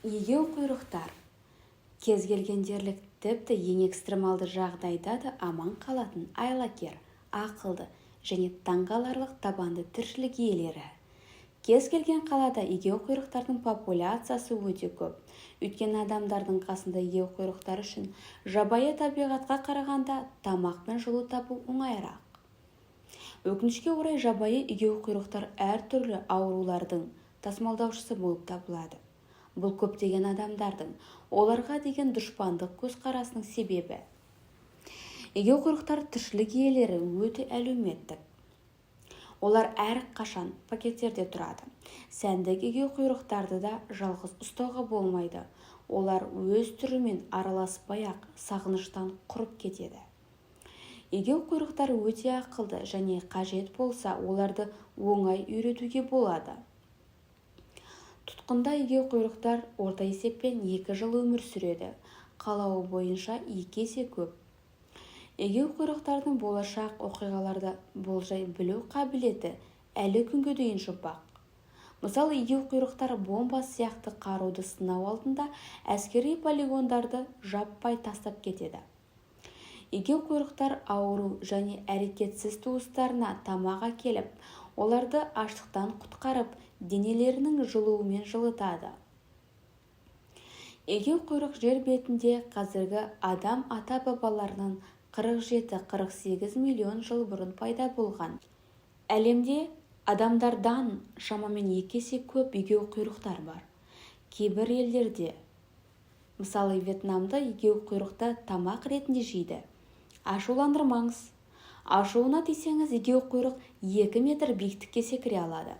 Егеуқұйрықтар – кез келген дерлік, тіпті ең экстремалды жағдайда да аман қалатын айлакер, ақылды және таңқаларлық табанды тіршілік иелері. Кез келген қалада егеуқұйрықтардың популяциясы өте көп, өйткені адамдардың қасында егеуқұйрықтар үшін жабайы табиғатқа қарағанда тамақ пен жылу табу оңайырақ. Өкінішке орай, жабайы егеуқұйрықтар әртүрлі аурулардың тасымалдаушысы болып табылады. Бұл көптеген адамдардың оларға деген дұшпандық көзқарасының себебі. Егеуқұйрықтар – тіршілік иелері өте әлеуметтік. Олар әрқашан пакеттерде тұрады. Сәндік егеуқұйрықтарды да жалғыз ұстауға болмайды. Олар өз түрімен араласпай-ақ сағыныштан құрып кетеді. Егеуқұйрықтар өте ақылды және қажет болса, оларды оңай үйретуге болады. Тұтқында егеуқұйрықтар орта есеппен 2 жыл өмір сүреді, қалауы бойынша екі есе көп. Егеуқұйрықтардың болашақ оқиғаларды болжай білу қабілеті әлі күнге дейін жұмбақ. Мысалы, егеуқұйрықтар бомба сияқты қаруды сынау алдында әскери полигондарды жаппай тастап кетеді. Егеуқұйрықтар ауру және әрекетсіз туыстарына тамақ әкеліп, оларды аштықтан құтқарып, денелерінің жылуымен жылытады. Егеуқұйрық жер бетінде қазіргі адам ата-бабаларынан 47-48 миллион жыл бұрын пайда болған. Әлемде адамдардан шамамен екі есе көп егеуқұйрықтар бар. Кейбір елдерде, мысалы, Вьетнамда, егеуқұйрықты тамақ ретінде жейді. Ашуландырмаңыз. Ашуына тисеңіз, егеуқұйрық 2 метр биіктікке секіре алады.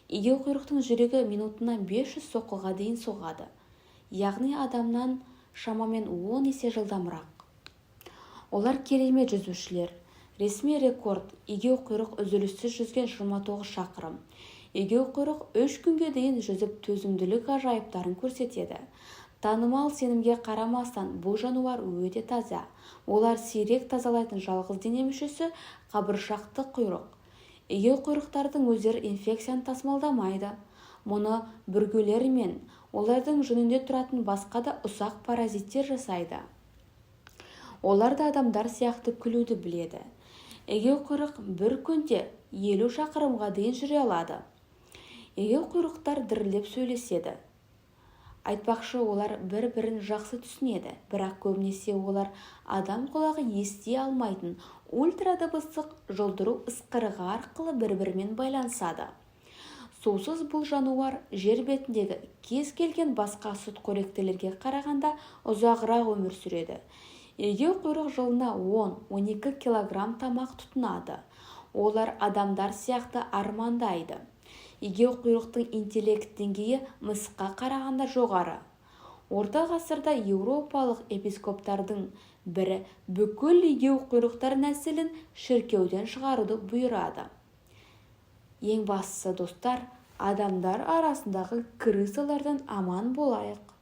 Егеуқұйрықтың жүрегі минутына 500 соққыға дейін соғады, яғни адамнан шамамен 10 есе жылдамырақ. Олар керемет жүзушілер. Ресми рекорд: егеуқұйрық үзіліссіз жүзген 29 шақырым. Егеуқұйрық 3 күнге дейін жүзіп, төзімділік ғажайыптарын көрсетеді. Танымал сенімге қарамастан, бұл жануар өте таза. Олар сирек тазалайтын жалғыз дене мүшесі – қабыршақты құйрық. Егеуқұйрықтардың өздері инфекцияны тасымалдамайды. Мұны бүргелер мен олардың жүнінде тұратын басқа да ұсақ паразиттер жасайды. Олар да адамдар сияқты күлуді біледі. Егеуқұйрық бір күнде 50 шақырымға дейін жүре алады. Егеуқұйрықтар дірілдеп сөйлеседі. Айтпақшы, олар бір-бірін жақсы түсінеді, бірақ көбінесе олар адам құлағы ести алмайтын ультрадыбыстық жұлдыру ысқырығы арқылы бір-бірімен байланысады. Сусыз бұл жануар жер бетіндегі кез келген басқа сүтқоректілерге қарағанда ұзағырақ өмір сүреді. Егеуқұйрық жылына 10-12 килограмм тамақ тұтынады. Олар адамдар сияқты армандайды. Егеуқұйрықтың интеллект деңгейі мысыққа қарағанда жоғары. Орта ғасырда еуропалық епископтардың бірі бүкіл егеуқұйрықтар нәсілін шіркеуден шығаруды бұйырады. Ең бастысы, достар, адамдар арасындағы крысалардан аман болайық.